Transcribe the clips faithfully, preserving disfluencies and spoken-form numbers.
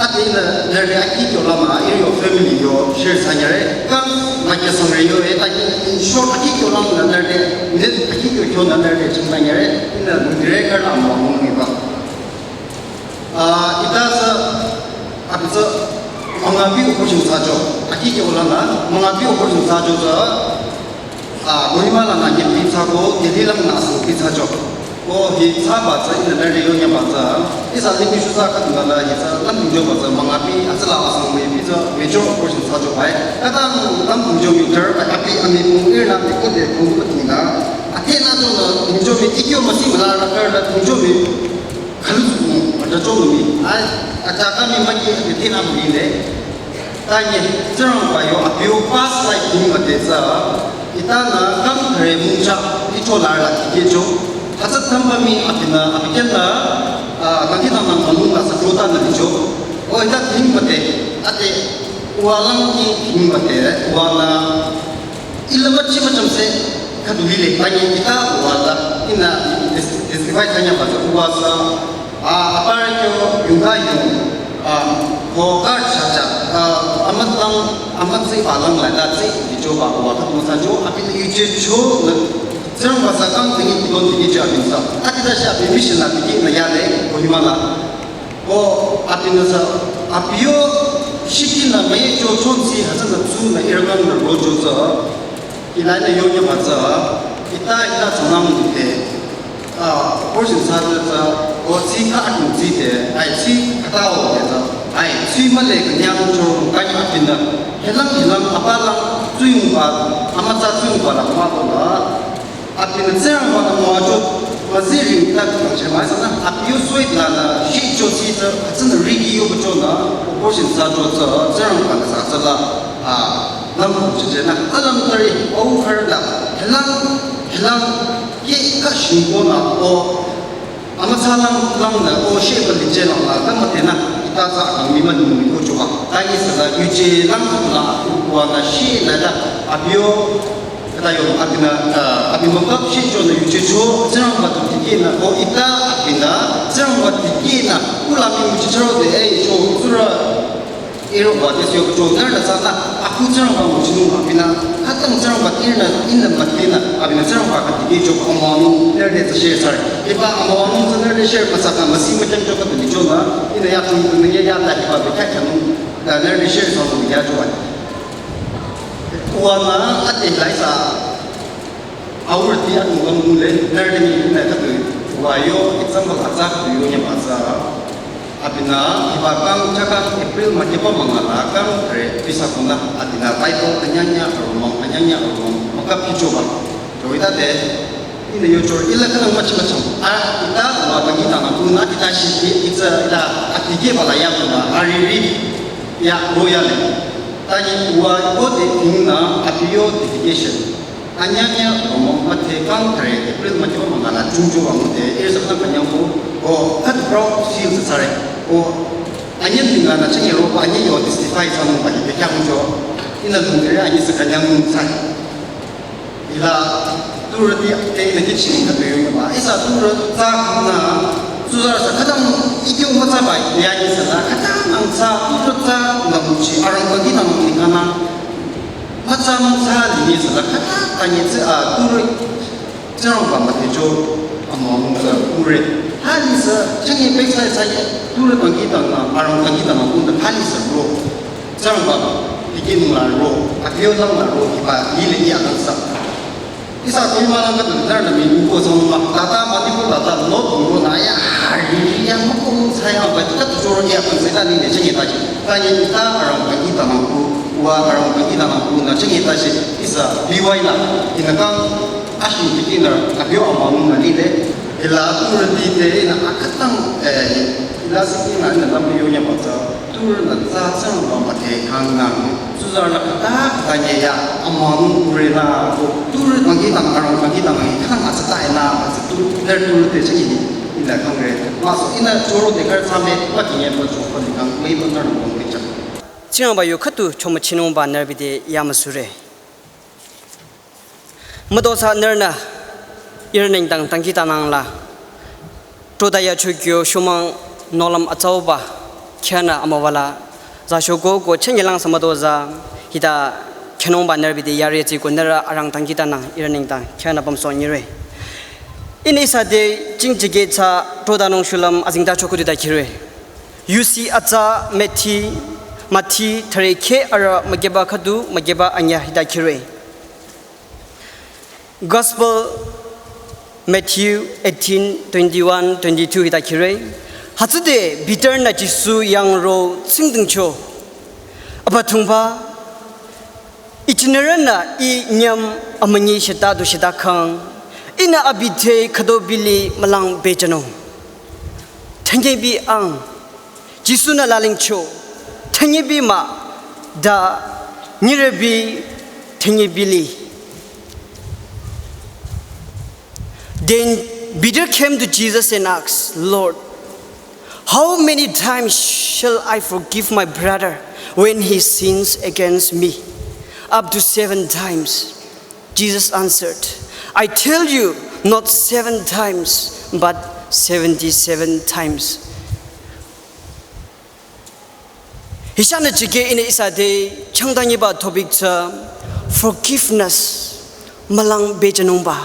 Ade ihnü nührü akhi kyo lama, ihrü yo family yo share thsanyare. Kang makya sangre yo, e, ta in short akhi kyo lama nührü, ne akhi kyo kyo nührü chingthsanyare. Ihnü nührü kar lama mong ngiba. Ah, ita tsü, abi tsü, mangabi operation thsacho. Akhi kyo lama, mangabi operation thsacho tsü. Ah, Kohima lanü nyipü thsako, Delhi lanü asangpü thsacho. Ko hi thsaba tsü ihnü nührü yo nyaba tsü. Ihsa limih shutsa khüdunü la hi tsü lam bingchoba tsü mangabi atsüla asangmüipi tsü major operation thsacho bai. Khütang lam bingchomi ter bai abi amipung ihrünü te khode khode khode nü. Athenü chonü bingchomi ikyo masi mala rakar la bingchomi. Khülu tsü mung, mata chonü mi. Ai, ataka mi maki athenü mi le. Tanye, Tsingrangba yo abi yo past life dhingbate tsü, itanü kang thre mungcha, icho lar la tikehcho. Hütsü tamba mi abinü, abi kenü, ah, kang itanü malung la sa chota nü licho. O ita dhingbate, ade, uwa lang ki dhingbate, uwa nü, ila machi machamse, khüdu lile, tanye ita uwa la, ihnü, testify thsanyaba tsü uwa sa, ah, aparü kyo yungka yung, ah, ko kar chacha, ah, amat lang, amat si pa lang la ta si, di jo ba wa ka tong sa jo, abinü yuje cho, na, Tsingrangba sa kang tingi kidon tingi jo abinü sa. Ati ta shi abi mission la tingi na ya le, Kohima la. Ko abinü sa, abi yo, shiki na me jo chon si, hütsü na tsu na ihrü kang na ro jo sa. Ila ina yo nyaba tsü, ita ina tsanang te, ah, portion sa tsü tsü, o tsi ka atun tsi te, ai tsi kata o te tsü, ai tsi male kanyang cho kanyang abinü, helang helang apalang tsuyungba, amatsa tsuyungba la ma ko la, abinü Tsingrangba nü mo cho, ma zi ri ta kang che ma sa na, abi yo soi la na, shi cho si tsü, atsün riki yo cho na, portion sa cho tsü, Tsingrangba nü sa tsü la, ah, Lam kuchichena, alam tari, au kharda, helang, helang, ke ka shingko na, o, amatsa lang, lang na, o, she ka liche lang la, ka mate na, ita sa kang mi man mi ko chua. Ta yi sa da, yuje lang la, wa na she na da, abi yo, kata yo, abi na, ah, abi ma kap she cho na yuje cho, Tsingrangba tu tiki na, o, ita, abi na, Tsingrangba tiki na, kula mi yuje cho de, eh, cho, tsura, Ihrü wa te syo cho nührü la sa na, aku Tsingrangba nguchinung abinü, khütang Tsingrangba ihrünü, ihnü müdhenü, abinü Tsingrangba kha tikeh cho amüwanung, nührü te tsü share thsare. Hiba amüwanung tsü nührü te share thsaka müsi mükyang cho khüdu licho na, ihnü ya khang khang ya ya ta hiba be kya kyanung, ta nührü te share thsanung ya cho wa. Uwa na ate lai sa, Aurüti atungba mule, nührü te mi nü khüdu, wa yo, example atsa khüdu yo nyaba tsü. Abinü, hiba kang chaka April ma keba mangala kang re pisa kona, abinü Bible anyanya arumang, anyanya arumang, maka pichoba. Joita te, ina yo chor ila kang machi machang. A, ita, wa bagi tana, una ita shi, ita ila, atige bala ya kuna, ariri, ya, royal. Tani wa ko te tingna, abiyo dedication. Anyanya, omo, mate kang thare, April mate omo ngala chungcho wa mate, e sa kang kanyang ko, o, kat proud feel sa sare, o, anyan tingla na chingi ro, anyan yo testify sa mo pa, pe kyang jo, ina lungre, anyan sa kanyang sa. Ila, turati, te ina kichi, ka to yo ba, isa turata na, suzar sa, kadang, iki umasa ba, ya ni sa, kadang, ang sa, turata, na muchi, arang pagi na mo ni kana, Matsam tsa lini sala khata tanye tsi a turi Tsingrangba müdhecho amüwanung tsa kure. Hali sa chingi pek sai sai turi tangki tangna, arang tangki tangna kunda hali sa ro. Tsingrangba dikehnung la ro, abiyo lang la ro, hiba lile iya kang sa. Isa Kohima lang khüdu nührü nü mi uko sang ma, tata mati ko tata lo tu ro na ya, hari ya mo ko mo sa ya ba, kita tu choro ya kang sa ta ni ne chingi ta ji. Tanye ita arang tangki tangna ku, wa arang tangki tangna ku na chingi ta ji, isa B Y la, ina kang ashi dikehna, abiyo amüwanung na lile, ila turati te ina akatang, eh, ila siki na ina lambi yo nya ba tsa. Turü nü tsa Tsingrangba müdhe kang nang, tsuzarü la kata kata nye ya, amüwanung kure na, ko turü tangki tang, arang tangki tang, kang atsa ta ina, atsa tu, der turü te chingi ni, ina kang re. Maso, ina choro te kar tsame, pa kinye pa choro pa ni kang, mei pa nührü nü kong pe chang. Tsingrangba yu khüdu chomüchinungba nührü bide ya müsure. Mütozah nührünü ihrü nengdang dangkhidangnang la trota yacho kyo shomang nohlüm atsauba Khyana amüwala za shoko ko chenyelang samato za hita khenungba nührü bide yare tsi ko nührü arang tangki tanang ihrü nengdang khyana pamso nyire. Ini ihsa de chingchige tsa todanung shulüm azingda choko dida khire. Yusi atsa Mathi, Mathi thare khe arüh mügeba khüdu mügeba anyüh hita khire. Gospel Matthew eighteen, twenty-one, twenty-two hita khire. Hütsüde Peter-nü Jisu yang ro tsingdhingcho. Abüdongba, ichinarünü I nyüm amünyi shita du shita khang, Ihnü abi te khüdu bili mülang bejanung. Thanyebi ang, Jisu-nü lalingcho, thanyebi mah, ta nyürebi thanyebi li. Then Peter came to Jesus and asked, Lord, how many times shall I forgive my brother when he sins against me? Up to seven times. Jesus answered, I tell you, not seven times, but seventy-seven times. Hishana chike ini ihsa de changdanyiba topic tsü forgiveness, mülang bejanungba.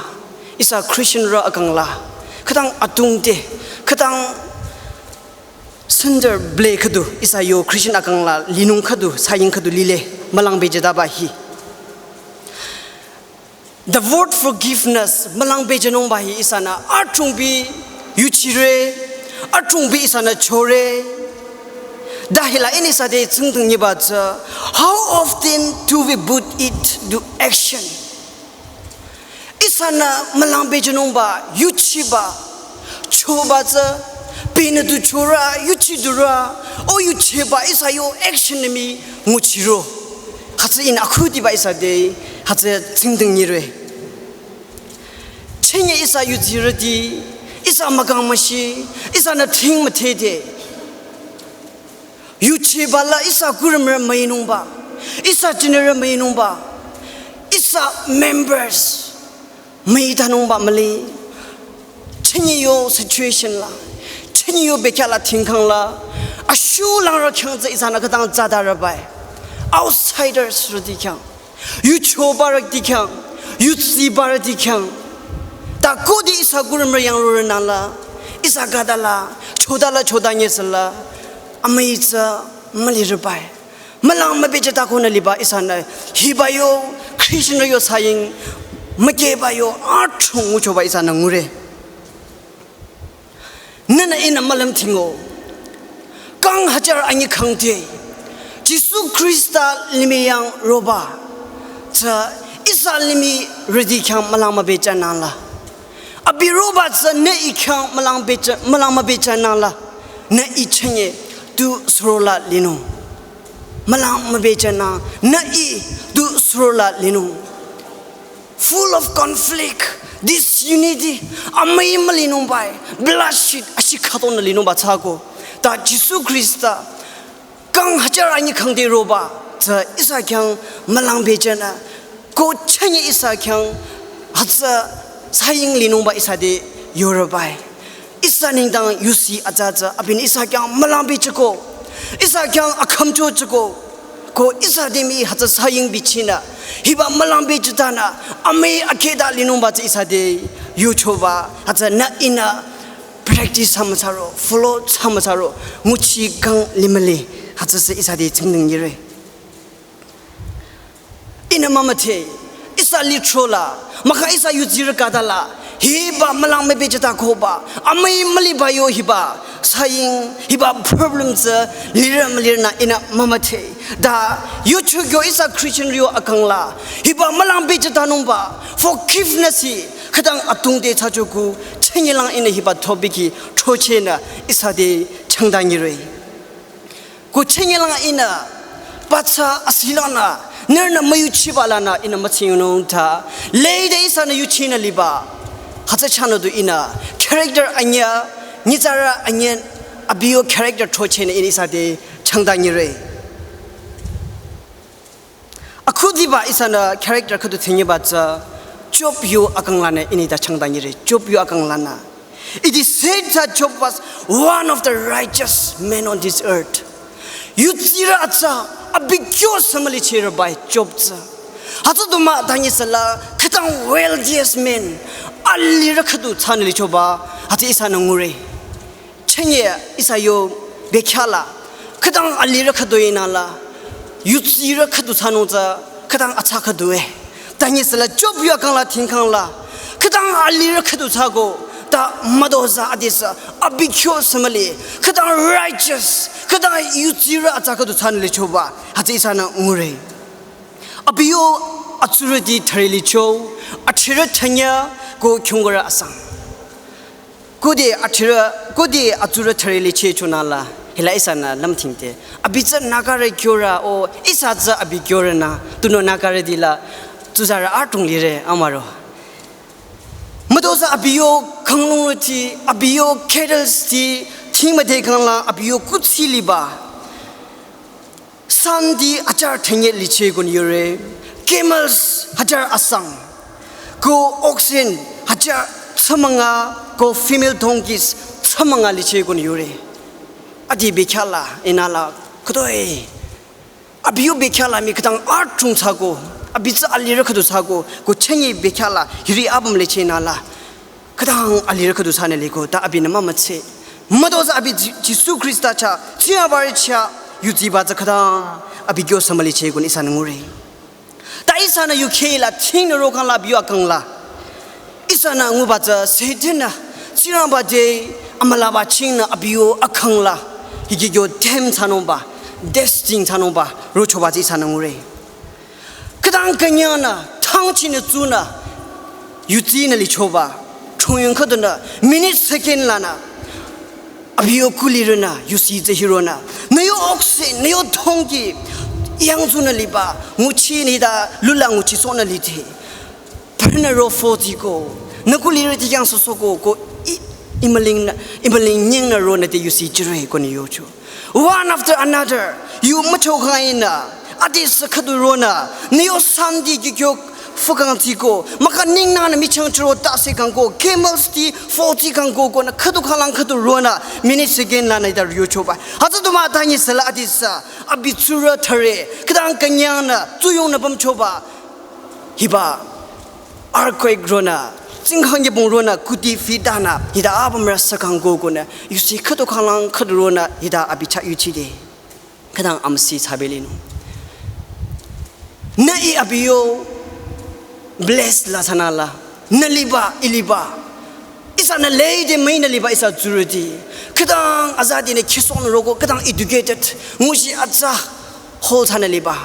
Ihsa Christian rü akangla, khütang atung te, khütang sender ble khüdu, ihsa yo Christian akangla linung khüdu, saying khüdu lile, mülang bejadaba hi. The word forgiveness, mülang bejanungba hi ihsanü atrungbi yuchire, atrungbi ihsanü chore. Ta hila ini ihsa de tsingdhingyiba tsü, how often do we put it to action? Ihsanü mülang bejanungba, yuchiba, choba tsü, pinü du chora, yuchi dura, o yuchiba, ihsa yo action nü mii nguchiro. Hütsü in akhudiba ihsa de, hütsü tsingdhingnyire. Chenye ihsa yuchirüti, ihsa mükang müshi, ihsanü thing müthede. Yuchiba la ihsa kurümrü müinungba, ihsa chinirü müinungba, ihsa members müitanungba müli. Chenye yo situation la, chenye yo bekhyah la thingkhang la, ashulangrü khyang tsü ihsanü khütang tsada rübai. Outsiders rüti khyang, yuchoba rüti khyang, yutsiba rüti khyang. Ta khode ihsa kurümrü yang rorü nangla, ihsa khüdala, chodala choda nyesala, amüi tsü müli rübai. Mülang mübejata konü liba ihsanü, hiba yo, Christian yo saying, mükeba yo, atrung nguchoba ihsanü ngure. Nünü ihnü mülüm thingo. Kang hajar anyi khangte, Jisu Khrista limih yang roba tsü ihsa limih rüti khyang mülang mübejanangla. Abi roba tsü nü I khyang mülang beja, mülang mübejanangla. Nü I chenye tu surola linung. Mülang mübejanang, nü I tu surola linung. Full of conflict, disunity, amüi mülinungbai, bloodshed, ashi khütonü linungba tsüko. Ta Jisu Khrista, kang hajar anyi khangte roba tsü ihsa khyang mülang bejanü, ko chenye ihsa khyang hütsü saying linungba ihsa de yorübai. Ihsa nengdang yusi atsa tsü abinü ihsa khyang mülang bejako, ihsa khyang akhümcho jako, ko ihsa de mii hütsü saying bichinü, hiba mülang bejatanü, amüi akheda linungba tsü ihsa de yuchoba, hütsünü ihnü practice thsamüsaro, follow thsamüsaro, nguchi kang limüli, hütsüse ihsa de tsingdhingnyire. Ihnü mümüdhe, ihsa lithro la, mahkhang ihsa yutsirü khüdala, hiba mülang mübejata koba, amüi müliba yo hiba, saying, hiba problem tsü, lirü mülirünü ihnü mümüdhe. Ta, yuchukyo ihsa Christian rü yo akangla, hiba mülang bejatanungba, forgiveness hi, khütang atungte thsachoku, chenyelang ihnü hiba topic hi, throchehnü, ihsa de changdanyire. Ko chenyelang ihnü, pathsa asilanü, nührünü müyuchiba lanü ihnü mütsingyonung ta, lede ihsanü yuchinü liba. Hütsü chahnü du ihnü, character anyüh, nyitsarü anyüh, abi yo character throchehnü ihnü ihsa de changdanyire. Akhudiba ihsanü character khüdu thinyiba tsü Job yo akanglanü ihnü ta changdanyire, Job yo akanglanü. It is said that Job was one of the righteous men on this earth. Yutsirü atsa, abi kyo sü mülichirü bai Job tsü. Hütsü du mah tanyisüla, khütang wealthiest man, alirü khüdu thsanü lichoba, hütsü ihsanü ngure. Chünye ihsa yo bekhyah la, khütang alirü khüdu inü la, yutsirü khüdu thsanung tsü, khütang atsa khüdu e. Tanyisüla Job yo akang la thingkhang la, khütang alirü khüdu thsako, ta mütozah adesü, abi kyo sü müli, khütang righteous, khütang yutsirü atsa khüdu thsanü lichoba, hütsü ihsanü ngure. Abi yo atsurüti thüre licho, achirü thünya ko kyungkurü asang. Khode achirü, khode atsurü thüre licheh chonü la, hila ihsanü lümthingte. Abi tsü Nagarü kyorü o, ihsa tsü abi kyorünü, tunüo Nagarüti la, tsuzarü adrong lire, amüro. Mütozah abi yo kanglungrüti, abi yo cattles ti, thing müdhe kang la, abi yo kuthsi liba. Santi hajar thünya licheh ko yore, camels hajar asang, ko oxen hajar thsamünga, ko female donkeys thsamünga licheh ko yore. Adi bekhyah la, inü la, khütoi. Abi yo bekhyah la mii khütang adrong thsako, abi tsü alirü khüdu thsako, ko chünye bekhyah la, hiri apüm lichehnü la. Khütang alirü khüdu thsanü liko, ta abinü mümütse. Mütozah abi Ji-, Jisu Khrista chah, Tsingrangbarü chah, yutsiba tsü khütang, abi kyo sü mülicheh ko ihsanü ngure. Ta ihsanü yukheh la, thingnü rokang la, abi yo akang la. Ihsanü nguba tsü Satan nü, Tsingrangba te, amülaba chingnü abi yo akang la. Hikikyo tem thsanungba, destin thsanungba, rochoba tsü ihsanü ngure. Khütang künyangnü, thangchinü tsunü, yutsinü lichoba, chungyung khüdunü, minute second lanü, abi yo kulirünü, yusi tsü hironü, nü yo oxen, nü yo donkey, yangtsunü liba, nguchinü hita, lula nguchisohnü lite. Pernü ro fotiko, nü kulirüti yang sosoko, ko i, imüling nü, imüling nyingnü ronü te yusi jire ko nü yocho. One after another, yu mücho khainü, adesü khüdu ronü, nü yo santi kikyo fükang tiko, maka ningnanü michang chüro tase kangko, camels ti foti kangko, konü khüdu khalang khüdu ronü, minute second lanü hita yochoba. Hütsü du mah tanyisüla adesü, abi tsurü thüre, khütang künyangnü, tsuyongnü pümchoba. Hiba, earthquake ronü, tsingkhang yebong ronü, kuti fitanü, hita apüm rasa kangko konü, yusi khüdu khalang khüdu ronü, hita abi chah yuchide. Khütang amüsi thsabe linung. Nü i abi yo blessed la thsanü la, nü liba, i liba. Ihsanü lede müinü liba ihsa tsurüti. Khütang azadinü khisohnü roko, khütang educated, nguchi atsa, hol thsanü liba.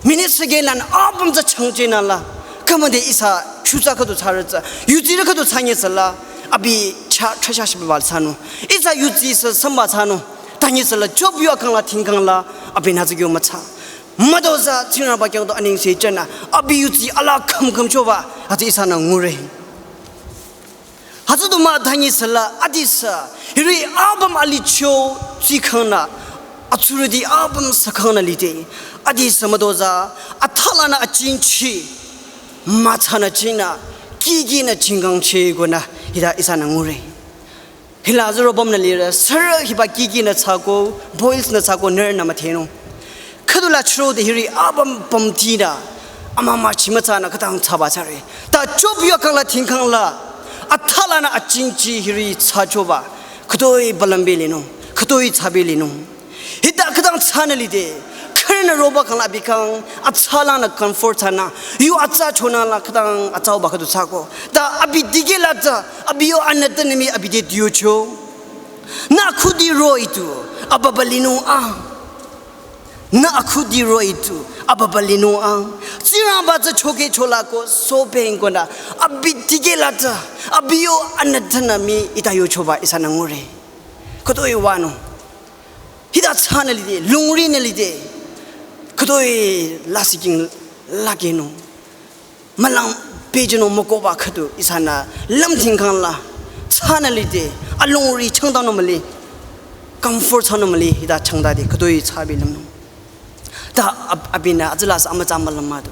Minute second lanü apüm tsü changchenü la. Khümüde ihsa shutsa khüdu thsarü tsü, yutsirü khüdu thsanyesüla, abi chah trasha shiba thsanung. Ihsa yutsi sü samba thsanung. Tanyisüla Job yo akang la thingkhang la, abinü tsü kyo müthsa. Mütozah Tsingrangba khyang du anengse jünü, abi yutsi ala khüm khüm choba, hütsü ihsanü ngure. Hütsü du mah tanyisüla adesü, hiri apüm alicho tsikhangnü, atsurüti apüm sükhangnü lide, adesü mütozah, athalanü achingchi, mütsanü chinü, kikinü chingkangche konü, hita ihsanü ngure. Hila zero bomb nü lire, sürü hiba kikinü thsako, boils nü thsako, nührünü müdhenung. Khüdula chürode hiri apüm pümtinü, amüma chimütsanü khütang thsaba thsare. Ta Job yo akang la thingkhang la, athalanü achingchi hiri thsachoba, khütoi balambe linung, khütoi thsabe linung. Hita khütang thsanü lide, khürünü roba kang la abi kang, atsalanü comfort thsanü, yu atsa chonü la khütang atsaoba khüdu thsako. Ta abi dikeh la tsü, abi yo anütünü mii abi te diucho. Nü akhudi ro itu, ababa linung a. Nü akhudi ro itu, ababa linung a. Tsingrangba tsü choke chola ko, so peng konü, abi dikeh la tsü, abi yo anütünü mii hita yochoba ihsanü ngure. Khütoi wanung. Hita thsanü lide, lungrinü lide, khütoi lasih king lakenung. Mülang pehjünung mükohba khüdu ihsanü lümthingkhang la, thsanü lide, alungri changtanung müli, comfort thsanung müli, hita changtade, khütoi thsabe lümnung. Ta ab-, abinü, atsüla sü amütsa mülüm mah du.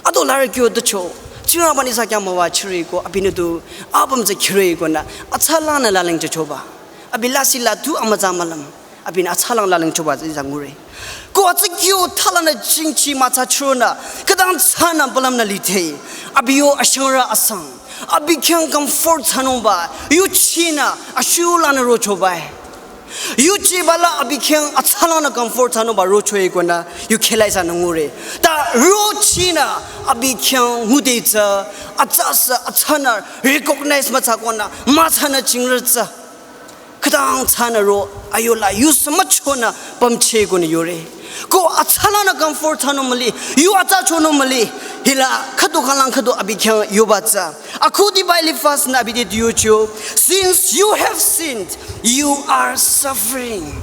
Ado larü kyo ducho, Tsingrangbanü ihsa khyang müwachire ko, abinü du, apüm tsü khire konü, atsalanü laleng jüchoba. Abi lasih la tu amütsa mülüm. Abinü atsalang lalingchoba tsü ihsa ngure. Ko atsü kyo thalanü jingchi mütsa chürünü, khütang thsanü balamnü lide. Abi yo ashangrü asang. Abi khyang comfort thsanungba, yuchinü, ashulanü rochoba. Yuchiba la abi khyang atsalangnü comfort thsanungba rochoe konü, yukheh la ihsanü ngure. Ta rochinü, abi khyang ngude tsü, atsasü, atsanü, recognize mütsa konü, mütsanü chingrü tsü. Khütang thsanü ro, ayola, yu sü müchonü, pamche konü yore. Ko atsalangnü comfort thsanung müli, yu atsa chonung müli, hila, khüdu khalang khüdu abi khyang yoba tsü. Akhudiba Eliphaz nü abi te diyocho, since you have sinned, you are suffering.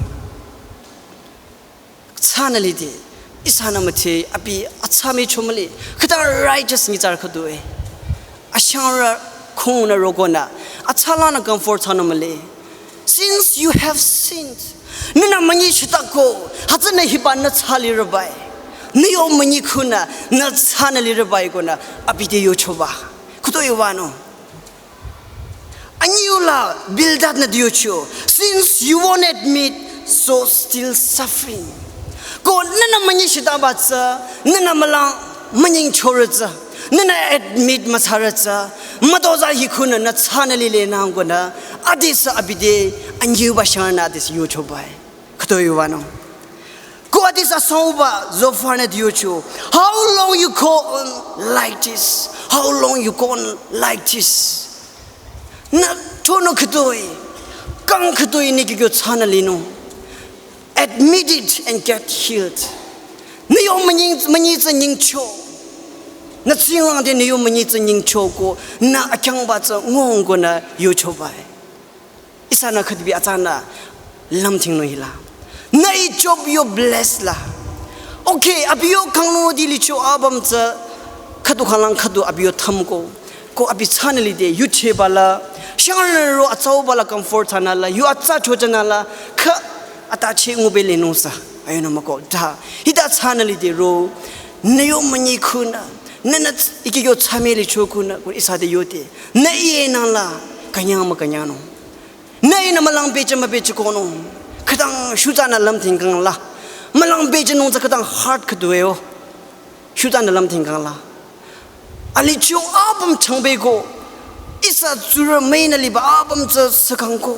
Thsanü lide, ihsanü müdhe, abi atsa mücho müli, khütang righteous nyitsarü khüdue. Ashangrü khungnü rokonü, atsalangnü comfort thsanung müli. Since you have sinned, nühnü münyi shitako, hütsünü hiba nü thsa lirübai. Nü yo münyi khunü, nü thsanü lirübai konü, abi te yochoba. Khütoi wanung. Anyiula Bildad nü diyocho, since you won't admit, so still suffering. Ko nühnü münyi shitaba tsü, nühnü mülang münyingchorü tsü, nühnü admit müthsarü tsü, mütozah hi khunü nü thsanü lile nang konü, adesü abi te, anyiuba shangrünü adesü yochobai. Khütoi wanung. Ko adesü asangba Zophar nü diyocho. How long you go on like this? How long you go on like this? Nü tonü khütoi, kang khütoi nü kyo thsanü linung. Admit it and get healed. Nü yo münyi, münyi tsü nyingcho. Nü Tsingrang te nü yo münyi tsü nyingcho ko, nü akyangba tsü ngong konü yochobai. Ihsanü khüdibi atsanü lümthingnung hila. Nü i Job yo bless la. Okay, abi yo kangnung di licho apüm tsü khüdu khalang khüdu abi yo thümko. Ko abi thsanü lide yucheba la. Shangrü ro atsauba la comfort thsanü la. Yu atsa chojanü la. Khü atache ngube linung sü. Ayonü müko. Ta. Hita thsanü lide ro. Nü yo münyi khunü. Nü nü ts-, iki yo thsame licho khunü. Ko ihsa te yode. Nü iye nang la. Künyang mükünyangnung. Nü ihnü mülang beche mübeche konung. Khütang shutsanü lümthingkang la. Mülang bechenung tsü khütang hard khüdu eo. Shutsanü lümthingkang la. Alicho apüm changbeko. Ihsa tsurü müinü liba apüm tsü sükangko.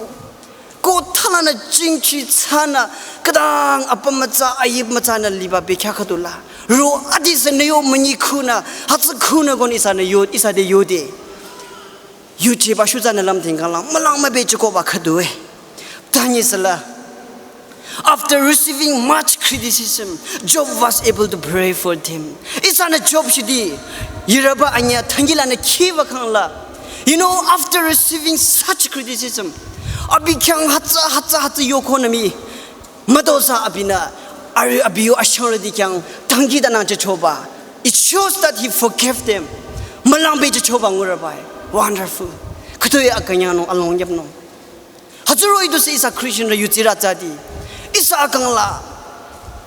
Ko thalanü jingchi thsanü khütang apüm mütsa ayip mütsanü liba bekhyah khüdu la. Ro adesü nü yo münyi khunü, hütsü khunü konü ihsanü yo, ihsa te yode. Yucheba shutsanü lümthingkang la, mülang mübechikoba khüdue. Tanyisüla. After receiving much criticism, Job was able to pray for them. Ihsanü Job shidi, yirüba anyüh thangilanü khiba khangla. You know, after receiving such criticism, abi khyang hütsü, hütsü, hütsü yokonü mii. Mütozah abinü, arüh abi yo ashangrüti khyang, thangi danang chechoba. It shows that he forgave them. Mülang bechechoba ngurübai. Wonderful. Khütoi akünyangnung alongyapnung. Hütsüro idusü ihsa Christianrü yutsirü tsüdi. Ihsa akang la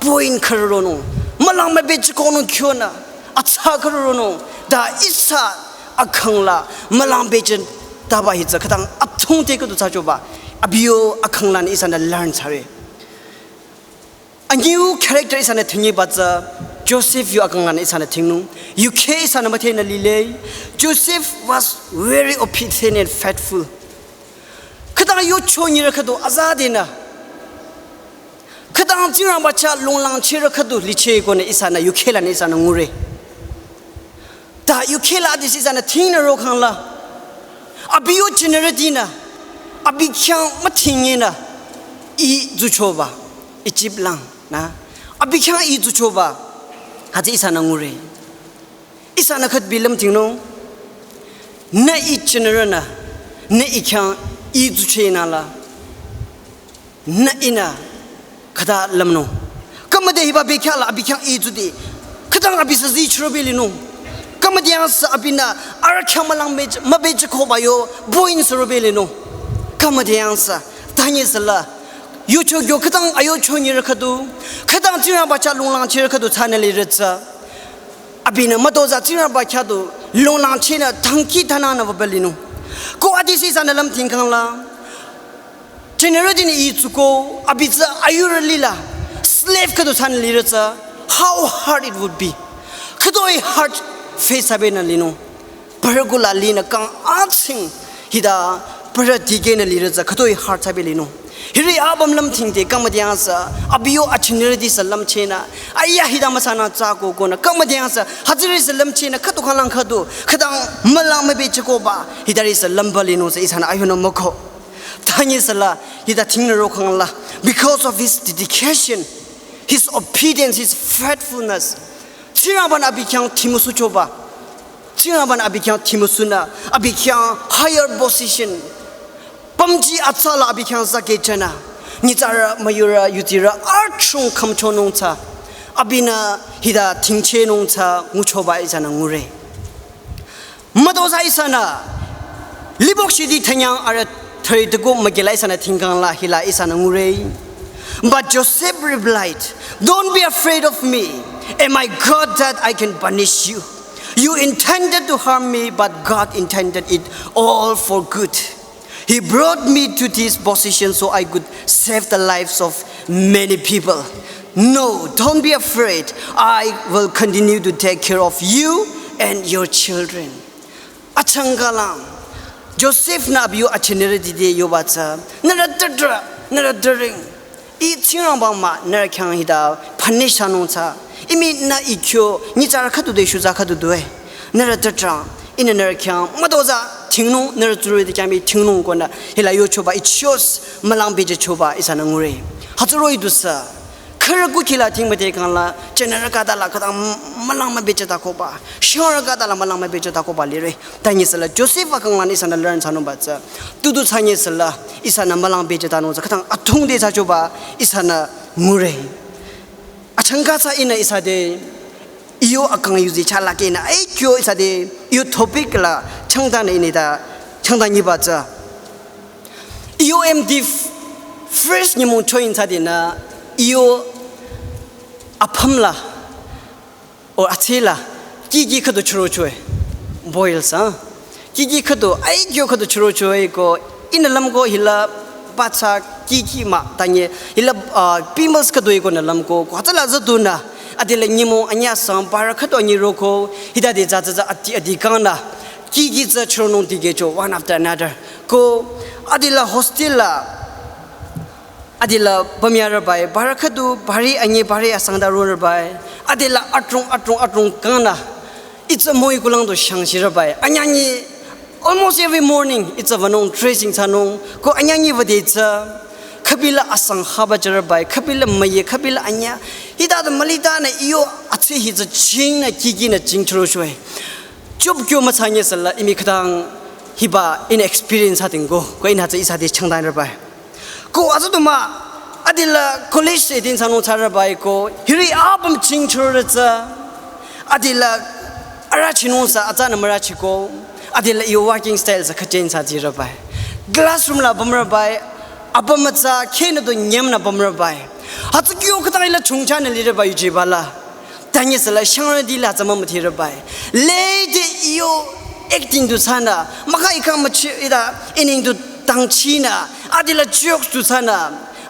point khürü ronung. Mülang mübechekonung kyonü. Atsa khürü ronung. Ta ihsa akang la mülang bechetaba hi tsü khütang athung te khüdu thsachoba. Abi yo akang lanü ihsanü learn thsare. A new character ihsanü thingiba tsü Joseph yo akang lanü ihsanü thingnung. Yukheh ihsanü müdhenü lile. Joseph was very obedient and faithful. Khütang yucho nyirü khüdu azadenü. Khütang Tsingrangba chah longlangcherü khüdu licheh konü ihsanü yukheh lanü ihsanü ngure. Ta yukheh la adesü ihsanü thingnü rokhang la. Abi yo general dinü. Abi khyang müthinginü. I zuchoba. Egypt lang nü. Abi khyang i zuchoba. Hütsü ihsanü ngure. Ihsanü khütbi lümthingnung. Nü i general nü. Nü i khyang i zuchehnü la. Nü ihnü khüta lümnung. Khümüde hiba bekhyah la abi khyang i zude. Khütang abi sü zichürobe linung. Khümüde yangsü abinü arüh khyang mülang mübechikoba yo buin sürobe linung. Khümüde yangsü. Tanyisüla. Yucho gyo khütang ayucho nyirü khüdu. Khütang Tsingrangba chah longlangcherü khüdu thsanü lirü tsü. Abinü mütozah Tsingrangba chah du longlangchehnü thangi thananü wüba linung. Ko adesü ihsanü lümthingkang la. General dini itsuko, abi tsü ayurü lila, slave khüdu thsanü lirü tsü, how hard it would be. Khütoi hard face abenü linung. Parü kula linü kang atsing, hita parü dikehnü lirü tsü, khütoi hard abe linung. Hiri apüm lümthingde kang müdhengsü, abi yo a general di sü lümchehnü, aya hita müsanü tsü ko konü, kang müdhengsü, hütsüri sü lümchehnü, khüdu khanglang khüdu, khütang mülang mübechehkoba, hitari sü lümba linung sü ihsanü ayunü müko. Tanyisüla, hita thingnü rokhangla, because of his dedication, his obedience, his faithfulness. Tsingrangbanü abi khyang thimüsuchoba. Tsingrangbanü abi khyang thimüsunü, abi khyang higher position. Pamji atsala abi khyang zake chana. Nyitsarü, müyurü, yutirü, archung khümchonung tsü. Abinü hita thingchehnung tsü nguchoba ihsanü ngure. Mütozah ihsanü, libok shidi thanyang arüh thüri tuku mügela ihsanü thingkangla hila ihsanü ngure. But Joseph replied, "Don't be afraid of me. Am I God that I can punish you? You intended to harm me, but God intended it all for good. He brought me to this position so I could save the lives of many people. No, don't be afraid. I will continue to take care of you and your children." Achangkalang, Joseph nü abi yo a general dide yoba tsü, nührü tüdrü, nührü düring. I Tsingrangba mah, nührü khyang hita punish thsanung tsü. Imi nü ikyo, nyitsarü khüdu de shuza khüdu due. Nührü tüdrü, ihnü nührü khyang, mütozah, thingnung, nührü tsurü di khyang bi thingnung konü, hila yochoba, it shows, mülang bejechoba, ihsanü ngure. Hütsüroh-i dusü. Khürü kukhila thing müdhekangla, general khütala khütang mülang mübechehtakoba, shangrü khütala mülang mübechehtakoba lire. Tanyisüla, Joseph akanglanü ihsanü learn thsanungba tsü. Tutu tanyisüla, ihsanü mülang bechehtanung tsü, khütang athung de thsachoba, ihsanü ngure. Achangka tsü ihnü ihsa de, iyo akang yuzi chala kena, ai kyo ihsa de, iyo topic la, changtanü ihnü ta, changtanyiba tsü. Iyo M D f-, first nyümong choin thsadinü, iyo apümla, or atsela, kiki khüdu chürochoe, boil sa. Kiki khüdu, ai kyo khüdu chürochoe ko, ihnü lümko hila, batsa kiki mah, tanye, hila, ah, pimples khüdu iko nü lümko, ko atsela zadunü, adila nyümong anyüh sang, parü khüdu anyi roko, hita de za za za ati ati kangnü, kiki tsü chüronung dikehcho, one after another. Ko adila hostel la, adila bamyarübai, parü khüdu, parü anyi, parü asangda rorübai. Adila atrung, atrung, atrung kangnü. Itsü müi kulang du shangshirübai. Anyüh nyi, almost every morning, itsü wünung tracing thsanung. Ko anyüh nyi wüde tsü, khübila asang haba jürübai, khübila müi, khübila anyüh. Hita du mülitanü iyo atsü hi tsü chingnü, kiki nü ching chürochoe. Chup kyo müthsanyisüla imi khütang hiba ihnü experience hatingo, ko ihnü tsü ihsa de changtanrübai. Ko atsü du mah, adila college se din thsanung thsarübai ko, hiri apüm ching chürü tsü, adila arüchinung sa, atsanü mürüchiko, adila iyo working style sa khüchin sa jirübai. Classroom la bamrübai, apüm atsa, khenü du nyemnü bamrübai. Hütsü kyo khütang ila chungchanü lirübai yujibala. Tanyisüla shangrü dila tsü mümüthirübai. Lede iyo acting du thsanü, maka ikang müchi ida ining du tangchinü, adila jokes du thsanü,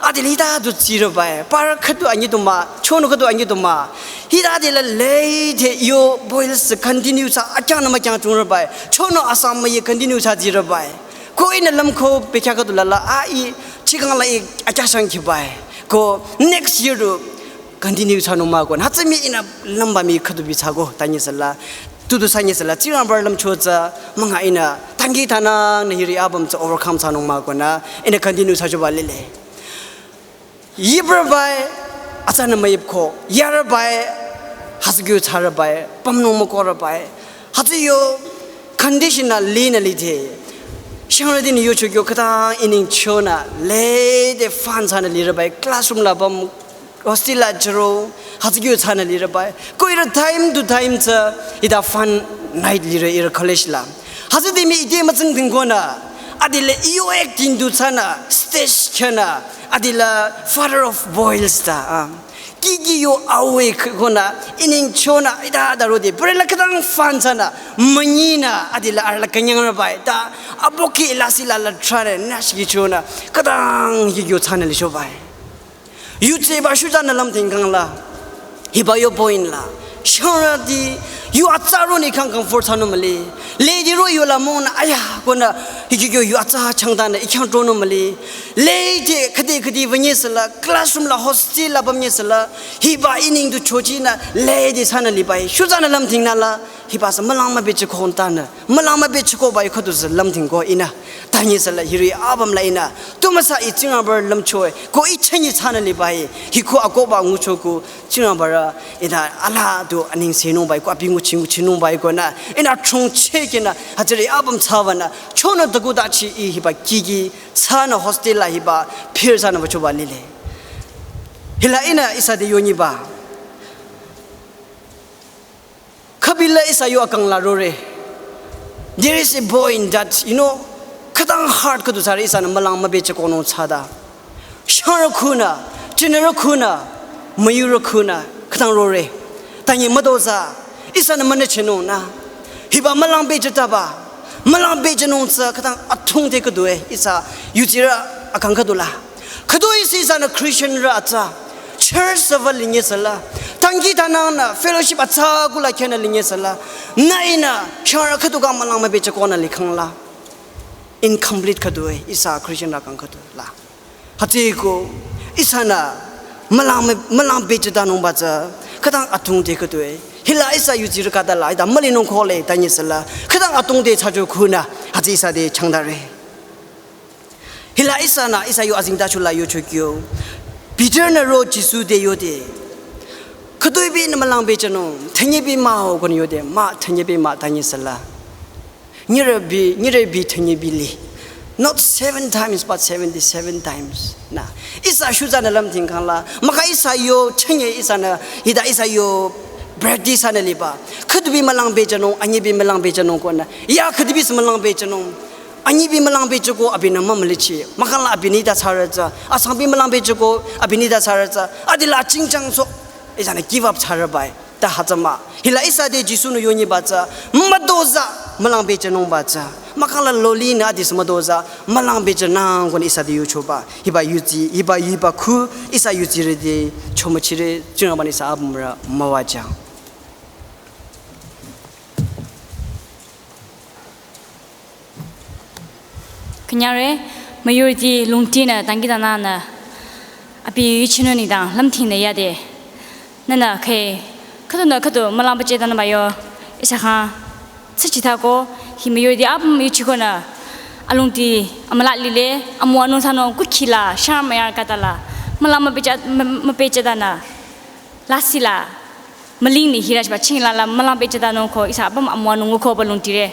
adila hita du tsirübai. Parü khüdu anyi du mah, chonu khüdu anyi du mah. Hita adila lede iyo boil tsü continue thsa, akyangnü mükyang chungrübai. Chonu asang müi continue thsa tsirübai. Ko ihnü lümko bekhyah khüdu lala, a i, chikang la i, akyashang kibai. Ko next year du, continue thsanung mah ko. Hütsü mii ihnü lümba mii khüdu bi thsako, tanyisüla. Tutu thsanyisüla, Tsingrangba lümcho tsü, münga ihnü, tangki tanang nü hiri apüm tsü overcome thsanung mah konü, ihnü continue thsachoba lile. Yiprübai, atsanü müyipko, yarübai, hütsü kyo thsarübai, pümnung mükorübai. Hütsü yo, condition nü linü lide. Shangrü dinü yocho kyo khütang ining chonü, lede fun thsanü lirübai, classroom la bam, hostel la jüro, hütsü kyo thsanü lirübai. Ko ihrü time to time tsü, ida fun night lirü ihrü college la. Hütsüde mii ite mütsing tingkonü, adila iyo acting du thsanü, stage kyanü, adila father of boils ta, ah. Iki yo awe khona, ining chona, ida da rode, pure la kadang fan sana, manyina, adila arla kanyang rabai, ta, aboki la sila la trane, nashiki chona, kadang iki yo tsana li shobai. Yu tseba shuja na lam tingkang la, hiba yo point la, shara di, yu atsaro ni kang comfort sanu mali, lady ro yo la mona, aya, kona, iki yo yu atsa changdana, ikyang trono mali, lady, kadi kadi vanye sala, classroom la, hostel la bamye sala, hiba ining du chochi na, lady sana libai, shuja na lam ting na la, hiba sa malang ma beche khon tana, malang ma beche ko bai khodu sa lam ting ko ina, tanye sala, hiri abam la ina, tumasa i chinga bar lam choe, ko i chanyi sana libai, hiko ako ba ngucho ko, chinga bara, ina ala du aning se no bai, ko api nguchi nguchi no bai ko na, ina chung che ke na, hajiri abam tsawa na, chona dagu da chi i hiba kiki, sana hostel la hiba, phir sana bacho ba lile. Hila ina isa de yoni ba. Kabila isa yo akang la rore. There is a boy in that, you know, kadang hard kadu sari isa na malang ma beche kono tsada. Shara kuna, chinara kuna, mayura kuna, kadang rore. Tanye madoza, isa na mana cheno na. Hiba malang beche taba, malang beche nong tsa, kadang atung te kadu e, isa, yutira akang kadu la. Khüdu isi sana Christian ra atsa, church sava linye sala, tangi tanang na fellowship atsa kula kena linye sala, na ina, shara khüdu ka malang ma beche kona likhang la, incomplete khüdu e, isa Christian ra kang khüdu la. Hati ko, isa na, malang ma, malang beche tanung ba tsa, kadang atung te khüdu e, hila isa yuji ra kada la, ida mali nong khole, tanye sala, kadang atung te chajo kuna, hati isa de changdare. Hila isa na, isa yo azing ta chula yo chokyo. Peter na ro Jisu de yo de. Khüdu bi na malang beche no, tanye bi ma ho kon yo de, ma tanye bi ma tanye sala. Nyire bi, nyire bi tanye bi li. Not seven times, but seventy-seven times. Na, isa shuja na lam tingkang la. Maka isa yo, chanye isa na, hida isa yo, practice na liba. Khüdu bi malang beche no, anye bi malang beche no kona. Ya khüdu bi sa malang beche no. Anyi bi malang beche ko abinü ma malichi. Makala abinü da tsara tsa. Asang bi malang beche ko abinü da tsara tsa. Adila chingchang so. Isa na give up tsara bai. Ta hatsama. Hila isa de Jisu nu yoni ba tsa. Madoza malang beche nong ba tsa. Makala loli na adis madoza malang beche nang kon isa de yucho ba. Hiba yuti, hiba, hiba khu, isa yuti re de chomachire, chunga bani sa abumra mawajang. Künyare, majority lungti nü, tangi tana nü, abi yuchinu nidang, lamting nü yade. Nana khe, khüdu nü khüdu, malang bache tana bayo, isa kha, sachi tha ko, hi majority apüm yuchiko nü, alungti, amala lile, amu anu sano, kukhila, sham mayar katala, malang ma bache, ma, ma bache tana, lasila, maling ni hira shiba, chingla la, malang bache tano ko, isa apüm amu anu nguko balungti re.